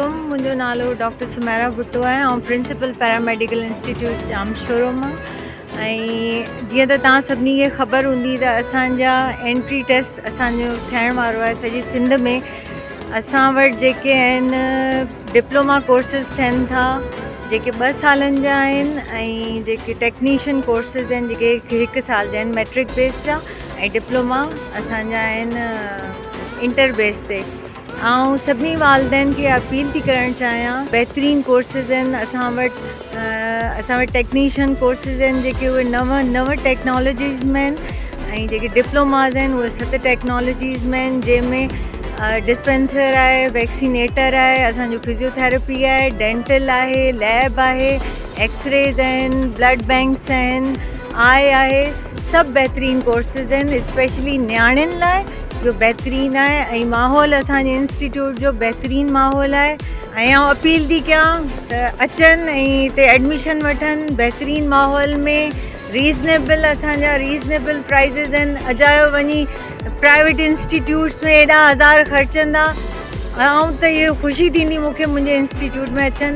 عليڪم منهنجو نالو ڊاڪٽر سميرا ڀٽو آهي آئون پرنسپل پيراميڊيڪل انسٽيٽيوٽ ڄامشورو مان ۽ جيئن ته توهان سڀني کي خبر هوندي ته اسان جا انٽري ٽيسٽ اسان جو ٿيڻ وارو آهي سڄي سنڌ ۾ اسان وٽ جيڪي آهن ڊپلوما ڪورسز ٿين ٿا جيڪي ٻه سالن جا آهن ۽ جيڪي ٽيڪنيشن ڪورسز آهن جيڪي هڪ سال جا آهن ميٽرڪ بيس جا ۽ ڊپلوما اسان جا آهن انٽر بيس تي آئون سڀني والدين کي اپيل ٿي ڪرڻ چاهيان بهترين ڪورسز آهن اسان وٽ اسان وٽ ٽيڪنيشن ڪورسز آهن جيڪي اهي نو نو ٽيڪنالاجيز ۾ آهن ۽ جيڪي ڊپلوماز آهن اهي ست ٽيڪنالاجيز ۾ آهن جنهن ۾ ڊسپينسر آهي ويڪسينيٽر آهي اسانجو فزيوٿيراپي آهي ڊينٽل آهي ليب آهي ايڪسريز آهن بلڊ بينڪس آهن آء آهي سڀ بهترين ڪورسز آهن اسپيشلي نياڻين لاء جو بهترين آهي ۽ ماحول اسان جي انسٽيٽيوٽ جو بهترين ماحول آهي ۽ آئون اپيل ٿي ڪيان ته اچن ۽ هتي ايڊميشن وٺن بهترين ماحول ۾ ريزنيبل اسان جا ريزنيبل پرائزز آهن اجايو وڃي پرائيويٽ انسٽيٽيوٽس ۾ ايڏا هزار خرچندا آئون ته اهو خوشي ٿيندي مونکي منهنجي انسٽيٽيوٽ ۾ اچن.